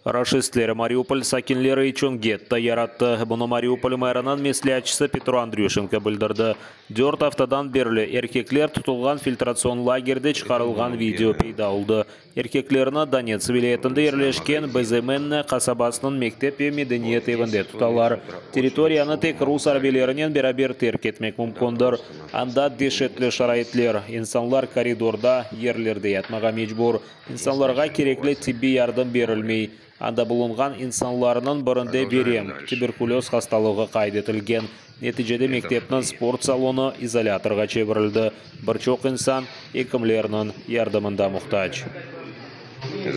Raşistler Mariupol sakinleri içün getto yarattı. Bunı Mariupol meriniñ mesleatçısı Petro Andryuşenko bildirdi. Dört aftadan berli erkekler tutulğan filtratsion lagerde çıqarılğan video peyda oldı. Erkeklerni Donets vilâyetinde yerleşken Bezımennâ qasabasınıñ mektep ve medeniyet evinde tutalar. Territoriyanı tek rus arbiylerinen beraber terk etmek mümkündir. Anda deşetli şaraitler, insanlar koridorda, yerlerde yatmağa mecbur. İnsanlarğa kerekli tibbiy yardım berilmey. Anda bulunğan insanlarnıñ birinde verem, tuberkulöz hastalığı qayd etilgen. Neticede mektepniñ sport salonı izolâtorğa çevirildi. Bir çoq insan ekimlerniñ yardımında muhtac.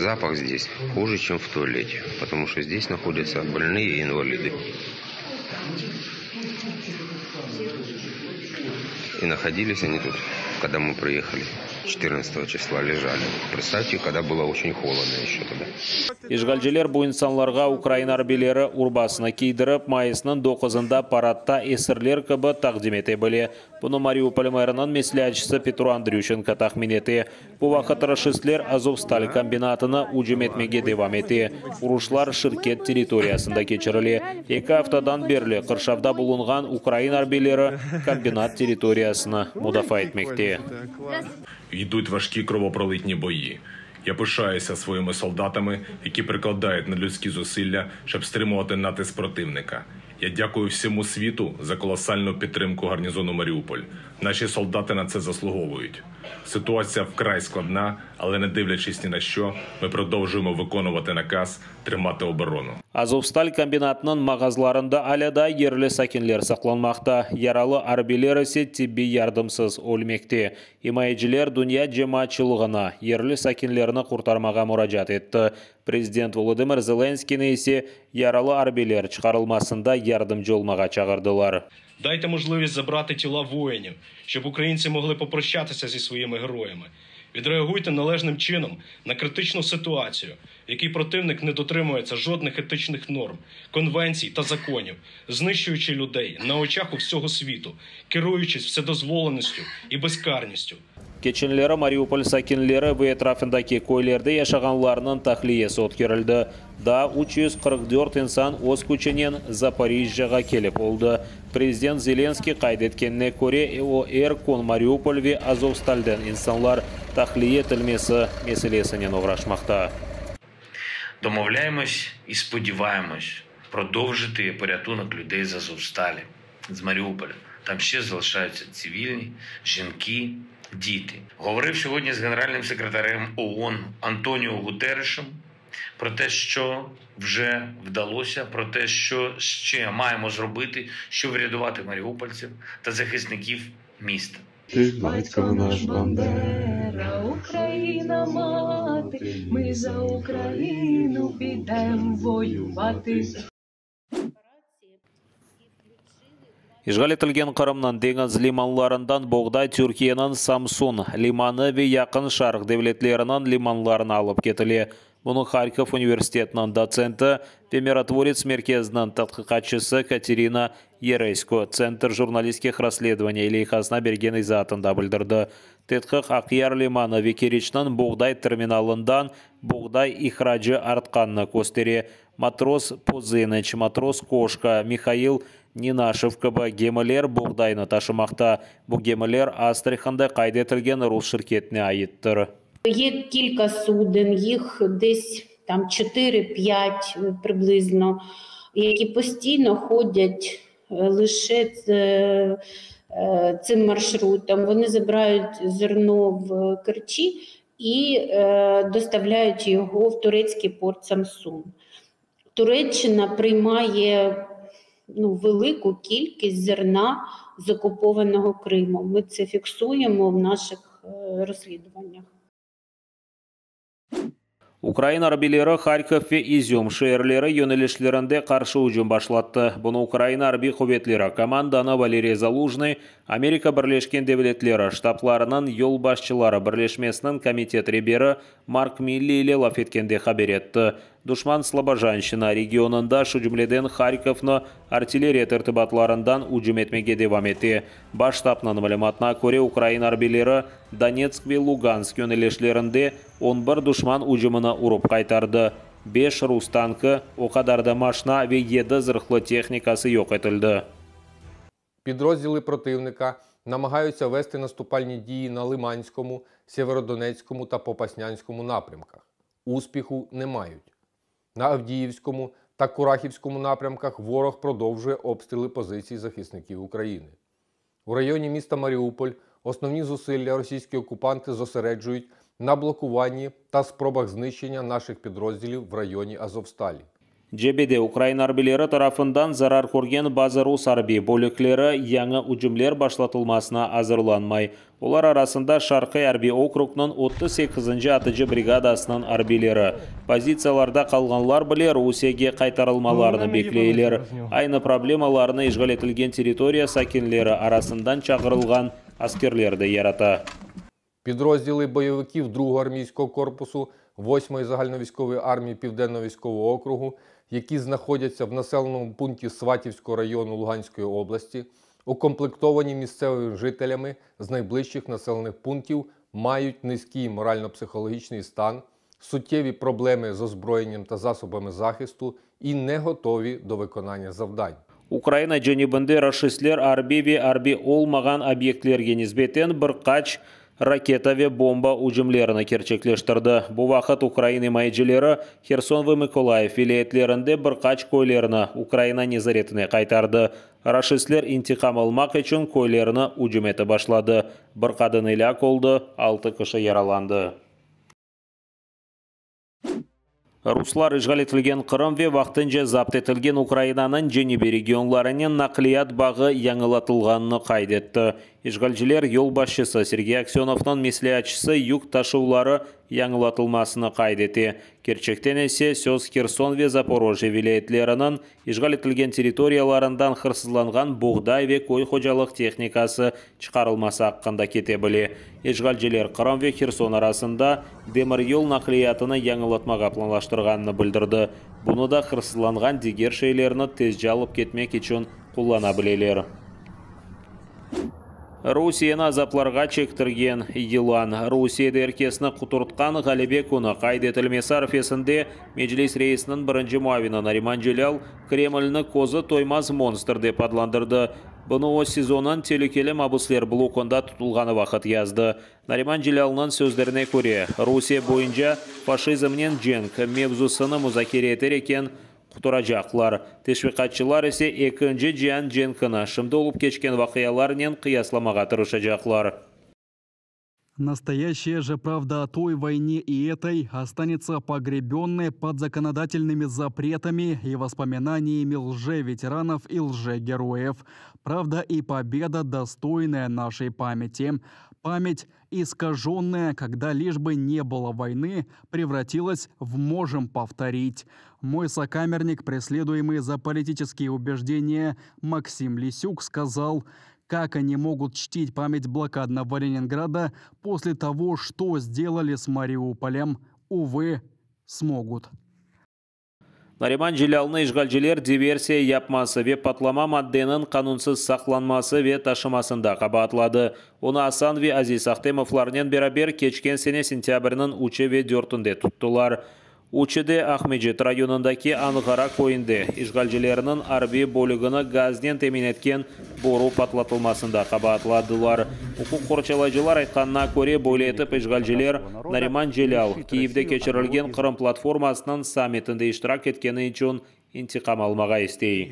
Запах здесь хуже, чем в туалете, потому что здесь находятся больные и инвалиды. И находились они тут, когда мы приехали, 14 числа лежали. Представьте, когда было очень холодно еще тогда. İşğalciler bu insanlarğa ukrain arbiyleri urbasını kiydirip, mayısnıñ doquzında paradta esirler kibi taqdim ete bile. Bunı Mariupol meriniñ mesleatçısı Petro Andryuşenko tahmin ete. Bu vaqıt raşistler Azovstal kombinatına ücüm etmege devam ete. Uruşlar şirket territoriyasında keçirile. Eki aftadan berli qırşavda bulunğan ukrain arbiyleri kombinat territoriyasını mudafaa etmekte. Йдуть важкі кровопролитні бої. Я пишаюся своїми солдатами, які прикладають надлюдські зусилля, щоб стримувати натиск противника. Я дякую всьому світу за колосальну підтримку гарнізону Маріуполь. Наші солдати на це заслуговують. Ситуація вкрай складна, але не дивлячись ні на що, ми продовжуємо виконувати наказ тримати оборону. Azovstal kombinatınıñ mağazlarında alâ daa yerli sakinler saqlanmaqta, yaralı arbiyler ise tibbiy yardımsız ölmekte. İmayeciler dünya cemaatçılığına yerli sakinlerni qurtarmağa muracaat etti, prezident Volodımır Zelenskıynı ise yaralı arbiyler çıqarılmasında yardımcı olmağa çağırdılar. Дайте можливість забрати тіла воїнів, щоб українці могли попрощатися зі своїми героями. Відреагуйте належним чином на критичну ситуацію, в якій противник не дотримується жодних етичних норм, конвенцій та законів, знищуючи людей на очах у всього світу, керуючись вседозволеністю і безкарністю. Keçenleri Mariupol sakinleri ve etrafındaki köylerde yaşağanlarnıñ tahliyesi ötkerildi. Daa 344 insan öz küçünen Zaporijjâğa kelip oldı. Prezident Zelenskıy qayd etkenine köre, o er kün Mariupol ve Azovstalden insanlar tahliye etilmesi meselesinen oğraşmaqta. Домовляємось і сподіваємось продовжити порятунок людей з Азовсталі, з Маріуполя. Там ще залишаються цивільні, жінки, діти. Говорив сьогодні з генеральним секретарем ООН Антоніо Гутеррешем про те, що вже вдалося, про те, що ще маємо зробити, щоб врятувати маріупольців та захисників міста. Ти батько наш Бандера, Україна мати, ми за Україну підем воювати. İşğal etilgen Qırımnıñ deñiz limanlarından boğday Türkiyeniñ Samsun limanı ve Yaqın Şarq devletleriniñ limanlarına alıp ketile. Bunı Harkov universitetiniñ dotsenti ve Mirotvorets merkeziniñ tedqiqatçısı Katerina Yeresko Tsentr jurnalistskih rassledovaniy leyhasına bergen izaatında bildirdi. Tedqiq Aqyar limanı ve Keriçniñ boğday terminalından boğday ihracı artqanını köstere. Matros Pozınıç, Matros Koşka, Mihail Nenaşev kibi gemiler boğdaynı taşımaqta. Bu gemiler Astrahanda qayd etilgen rus şirketine aittir. Є кілька суден, їх десь там 4-5 приблизно, які постійно ходять лише цим маршрутом. Вони забирають зерно в Керчі і доставляють його в турецький порт Самсун. Туреччина приймає ну, велику кількість зерна з окупованого Криму. Ми це фіксуємо в наших розслідуваннях. Ukraina arbiyleri Harkov ve İzüm şeerleri yönelişlerinde qarşı ücüm başlattı. Bunı Ukraina arbiy quvetleri komandanı Valeriy Zalujnıy Amerika Birleşken Devletleri ştablarınıñ yolbaşçıları birleşmesiniñ komitet reberi Mark Milli ile laf etkende haber etti. Duşman Slobojanşçına regionında, şu cümleden Harkovnı artilleriya tertibatlarından ücüm etmege devam ete. Baş ştabnıñ malümatına köre, Ukraina arbiyleri Donetsk ve Lugansk yönelişlerinde 11 duşman ücümini urıp qaytardı. Beş rus tankı, o qadar da maşna ve yedi zırhlı tehnikası yoq etildi. Підрозділи противника намагаються вести наступальні дії на Лиманському, Сєвєродонецькому та Попаснянському напрямках. Успіху не мають. На Авдіївському та Курахівському напрямках ворог продовжує обстріли позицій захисників України. У районі міста Маріуполь основні зусилля російські окупанти зосереджують на блокуванні та спробах знищення наших підрозділів в районі Азовсталі. Cebede ukrain arbiyleri tarafından zarar körgen bazı rus arbiy bölükleri yañı ücümler başlatılmasına azırlanmay. Olar arasında Şarqiy arbiy okrugnıñ 38-nci atıcı brigadasınıñ arbiyleri. Pozitsiyalarda qalğanlar bile Rusiyege qaytarılmalarını bekleyler. Aynı problemalarnı işğal etilgen territoriya sakinleri arasından çağırılğan askerler de yarata. Підрозділи бойовиків 2-го армійського корпусу 8-ї загальновійськової армії Південного військового округу, які знаходяться в населеному пункті Сватівського району Луганської області, укомплектовані місцевими жителями з найближчих населених пунктів, мають низький морально-психологічний стан, суттєві проблеми з озброєнням та засобами захисту і не готові до виконання завдань. Ukraina cenübinde raşistler arbiy ve arbiy olmağan obyektlerge nisbeten bir qaç raketa ve bomba ücümlerini kerçekleştirdi. Bu vaqıt ukrain imayecileri Herson ve Mıkolayıv vilâyetlerinde bir qaç köylerni Ukraina nezaretine qaytardı. Raşistler intiqam almaq içün köylerni ücüm etip başladı. Bir qadın elâk oldı, altı kişi yaralandı. Ruslar işğal etilgen Qırım ve vaqtınca zapt etilgen Ukrainanıñ cenübiy regionlarınen naqliyat bağı yañılatılğanını qayd etti. İşğalciler yolbaşçısı Sergey Aksönovnıñ mesleatçısı yük taşuvları yañılatılmasını qayd ete. Kerçekten ise söz Herson ve Zaporojye vilâyetleriniñ işğal etilgen territoriyalarından hırsızlanğan boğday ve köy hocalıq tehnikası çıqarılması aqqında kete bile. İşğalciler Qırım ve Herson arasında demiryol naqliyatını yañılatmağa planlaştırğanını bildirdi. Bunı da hırsızlanğan diger şeylerni tezce alıp ketmek içün qullana bileler. Rusiyeni azaplarğa çektirgen yılan, Rusiyede er kesni quturtqan Ğalebe künü qayd etilmesi arfesinde Meclis reisiniñ birinci muavini Nariman Celâl Kremlni közü toymaz monstr dep adlandırdı. Bunı o, SİZOnıñ telükeli mabüsler blokunda tutulğanı vaqıt yazdı. Nariman Celâlnıñ sözlerine köre, Rusiye boyunca faşizmnen cenk mevzusını muzakere eter eken, quturacaqlar. Teşviqatçılar ise Ekinci cian cenkini şimdi olıp keçken vaqialarnen qıyaslamağa tırışacaqlar. Настоящая же правда о той войне и этой останется погребенной под законодательными запретами и воспоминаниями лже-ветеранов и лже-героев. Правда и победа, достойная нашей памяти. Память, искаженная, когда лишь бы не было войны, превратилась в «можем повторить». Мой сокамерник, преследуемый за политические убеждения Максим Лисюк, сказал – как они могут чтить память блокадного Ленинграда после того, что сделали с Мариуполем? Увы, смогут. Nariman Celâlnı işğalciler diversiya yapması ve patlama maddeniñ qanunsız saqlanması ve taşımasında qabaatladı. Onı Asan ve Aziz Ahtemovlarnen beraber keçken sene sentâbrniñ üçü ve dörtünde tuttılar. Üçü de Aqmecit rayonındaki Anğara köyünde işğalcilerniñ arbiy bölügini gaznen temin etken boru patlatılmasında qabaatladılar. Uquq qorçalayıcılar aytqanına köre, böyle etip işğalciler Nariman Celâl Kiyevde keçirilgen Qırım platformasınıñ sammitinde iştirak etkeni içün intiqam almağa istey.